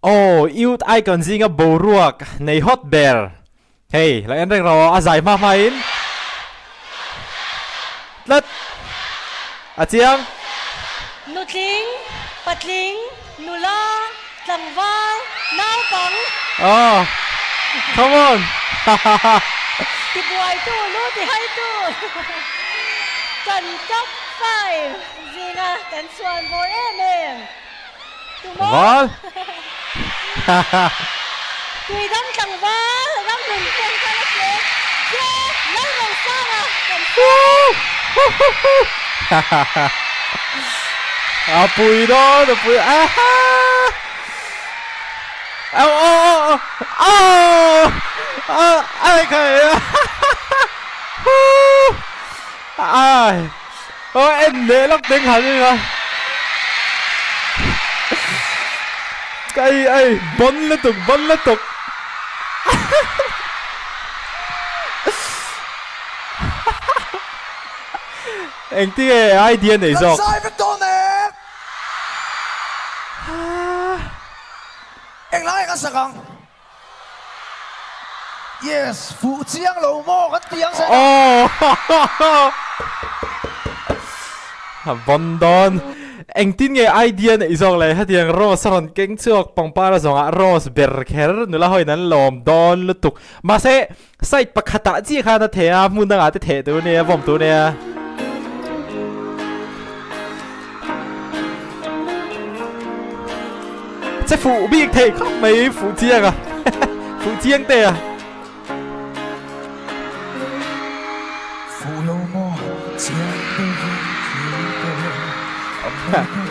Aw Youth Icon zinga boruak nei hot ber. Hei lo en reng rawh a zai hma hma in tlat a chiang. Nutling, patling, nula, tlangval, naupang. Aw come on hahaha. Tibuaitu, lu tihaitu kan top 5 zinga kan chhuan bawr em em. Val. Tuidam tlangval ram nun peng kal a che che Lalrosanga kan sawi e. A pui dawn a pui a ha au au au au ai khai ai Ơ en leh lak teng han eng a. Ai ai bon lutuk bon lutuk. Engtin nge idea nei zawk. Kan zai vek dawn em? Englai kan sak ang? Yes, fuh chiang lo maw kan ti ang seh dah. Aww Bon dawn. Engtin nge idea neih zawk le hetiang rose a rawn keng chhuak pangpar a zawngah rose ber kher nula hawiin an lawm dawn lutuk. Mahse side pakhatah chiah khan a theh a hmun dangah te theh tur ania vawm tur ania. Che fuh bik thei khawp mai fuh chiang a fuh chiang te a. Fuh lo maw chiang deuhin thil te a makeup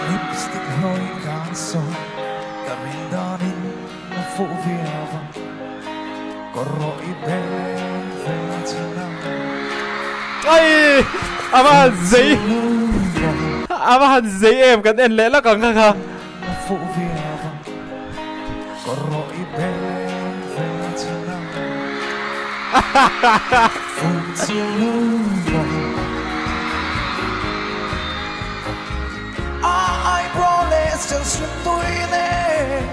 lipstick hlawih kan sawi ka rin danin a fuh viau a kawr rawh i be ve chin a. Ai a va han zei a va han zei em kan en leh lak ang kha kha. A fuh viau a kawr rawh i be ve chin a fuh chiang lo maw. A eyebrow leh sen sum tui nen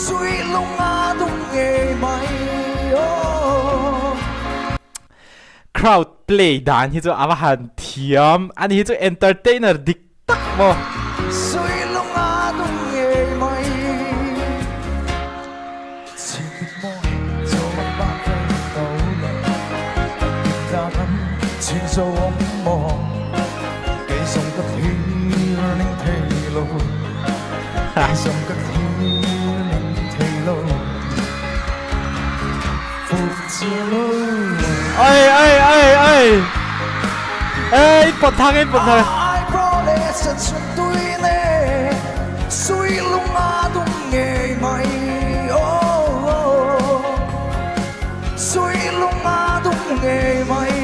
Sui lung a dum ngei mai aw. Crowd play dan hi chu a va han thiam ani hi chu entertainer dik tak maw. Sui lung a dum ngei mai. Chhimit mawi chaw bak rei lo le Tin dan an chhin zo awm maw Kei zawng ka thlir ning thei lo Kei zawng ka thlir ning thei lo Fuh chiang lo le. Ai ai ai ai Ê in pawt thang in pawt thang. Eyebrow leh sen sum tui nen Sui lung a dum ngei mai oh Sui lung a dum ngei mai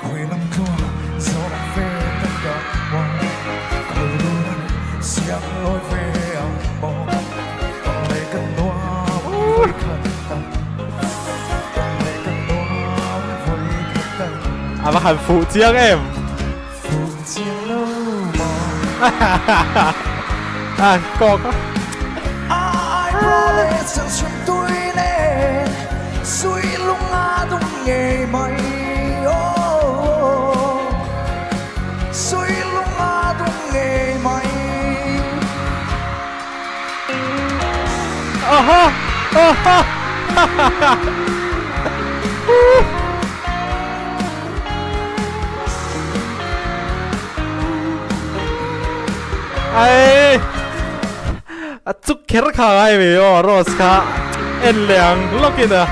Khawi lam tluang zawh ve ta ka maw Khawi lunan siam lawi ve ang maw Tawng leh ka nuam vawi khat tak Tawng leh ka nuam vawi khat tak. A va han fuh chiang em. Fuh chiang lo maw. A kawk a. A eyebrow leh chhan chhun tui nen Sui lung a dum ngei mai oh Sui lung a dum ngei mai. Aha! Aha! Ai! A chuk kher kha ngai ve aw Rose kha en leh ang lawkin a.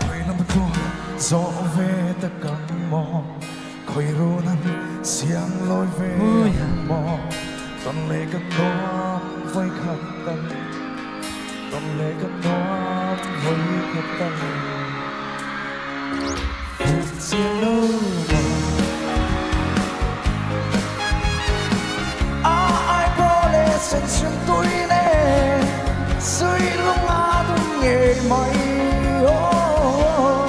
Khawi lam tluang zawh ve ta kang maw Khawi run an siang lawi ve ang maw Tawn leh ka nuam vawi khat tal Tawn leh ka nuam vawi khat tal Fuh chiang lo maw A eyebrow leh sen chhun tui nen Sui lung a dum ngei mai oh.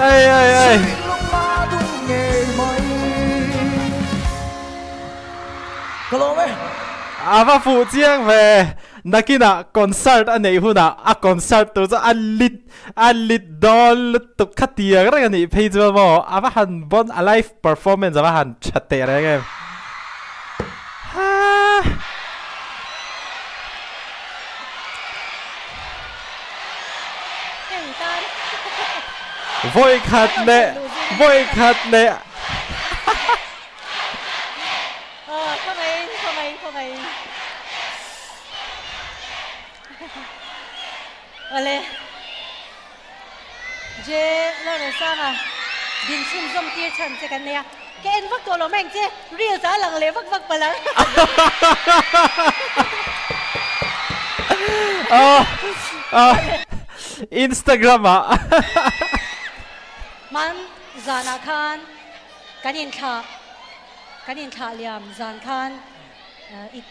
Ai ai ai. A va fuh chiang ve. Nakinah concert a neih hunah a concert tur chu a lit a lit dawn lutuk kha tiang reng a nih phei chuan maw a va han bon a live performance a va han tha teh reng em. Haa. Vawi khat leh vawi khat leh. Ka en vak tawh lo mai ang che, reels ah a lang leh vak vak palh ang. Instagram ah. Hman zanah khan kan inthlah kan inthlah liam zan khan i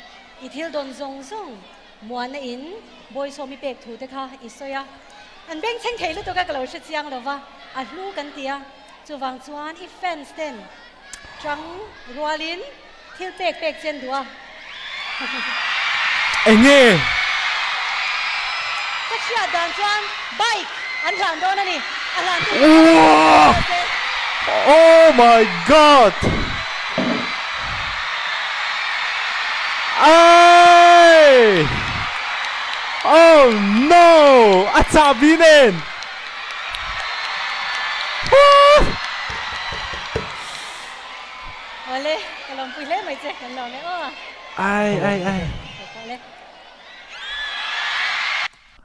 i thil dawn zawng zawng muana in bawisawm i pek thu te kha i sawi a, an bengchheng thei lutuk a ka lo hre chiang lo va, a hlu kan ti a. Chuvang chuan i fans ten chang rualin thil pek pek chen duh a. Enge? Ka hriat dan chuan bike an hlan dawn a ni. A hlan tu tur Wow! Oh my God! Ai! Oh no! A chahbi nen! Awle, ka lawmpui hle mai che, kan lawm e aw. Ai ai ai.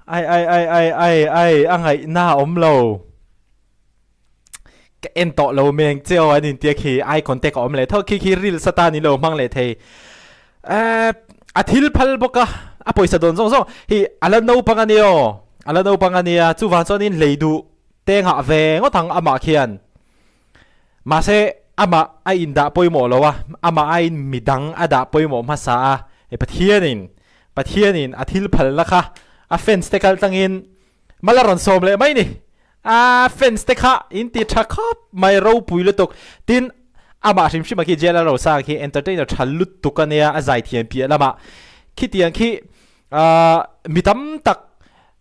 Ai ai ai ai ai ai a ngaihna a awm lo. Ka en tawh lo meng che aw an intia khi eye contact a awm leh tho khi khi reels atan in lo hmang leh thei. Eh a thil phal bawk a, a pawisa dawn zawng zawng hi a la naupang a nia aw, a la naupang a nia chuvang chuanin hlei duh te nghah ve ngawt ang amah khian. Mahse amah a indah pawimawh lo a, amah aiin midang a dah pawimawh hmasa a, hei Pathianin Pathianin a thil phalna kha a fans te kal tlangin Mal a rawn sawm leh mai ni. A fans te kha in ti tha khawp mai ropui lutuk. Tin, amah hrim hrim a khi JLR Rosang khi entertainer tha lutuk a nia, a zaithiam piah lamah khitiang khi mi tam tak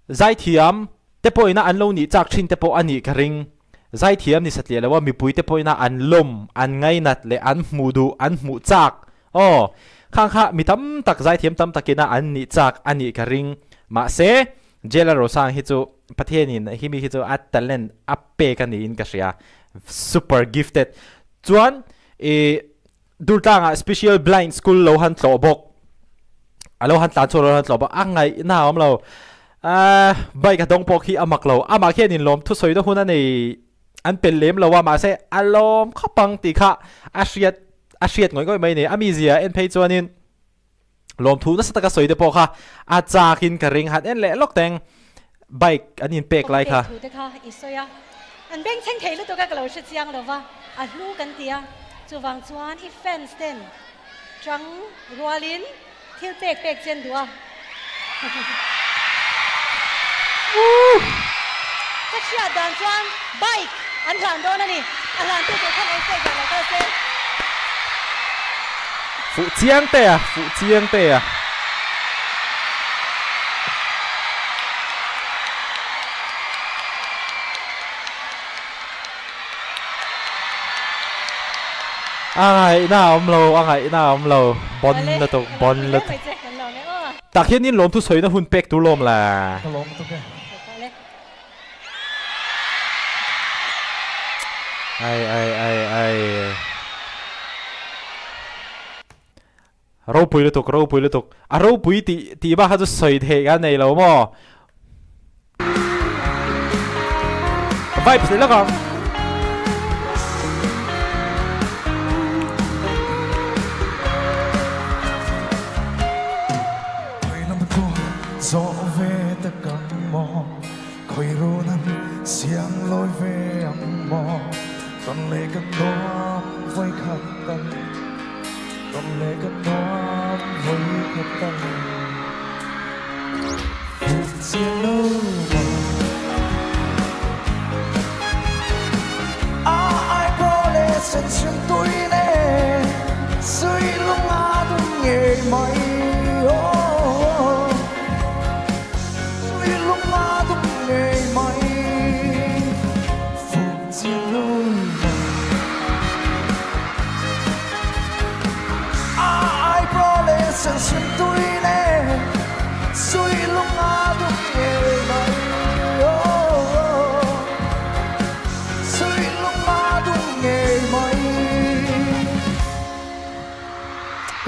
zaithiam te pawhin a an lo nih chak thin te pawh a nih ka ring. Zaithiam ni satliah lo a mipui te pawhin a an lawm, an ngainat leh an hmuh duh, an hmuh chak. Aw, khang kha mi tam tak zaithiam tam takin a an nih chak a nih ka ring. Mahse, Jailer Rosang hi chu Pathianin hi mi hi chu a talent a pek a niin ka hria, super gifted. Chuan i Durtlangah special blind school lo han tlawh bawk, a lo han tlan chhuak lo han tlawh bawk, a ngaihna a awm lo. Ahh bike a dawng pawh khi a mak lo, amah khian in lawm thusawi na hun a nei an pel lem lo a, mahse a lawm khawp ang tih kha a hriat a hriat ngawih ngawih mai a ni. A mizia en phei chuanin Lawmthu nasa taka sawi te pawh kha a chak in ka ring han en leh lawk teng bike an in pek lai kha. Thu te kha i sawi a, an bengchheng thei lutuk a ka lo hre chiang lo va, a hlu kan ti a, chuvang chuan i fans ten chang rualin thil pek pek chen duh a. Ka hriat dan chuan bike an hlan dawn a ni, a hlan tu tur khan on stage ah lo kal se. Fuh chiang te a, fuh chiang te a. A ngaihna a awm lo, a ngaihna a awm lo, bon lutuk, bon lutuk. Tak hian in lawmthu sawina hun pek tur lawm le. Ka lawm tuk e. Ai ai ai ai. Ropui lutuk ropui lutuk. A ropui tih tih bak kha chu sawi theih ka nei lo maw. Vibes leh lawk ang.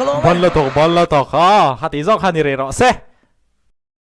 Ka lawm e. Ban la tawk, ban la tawk. Aw, khati zawk kha ni rih rawh se.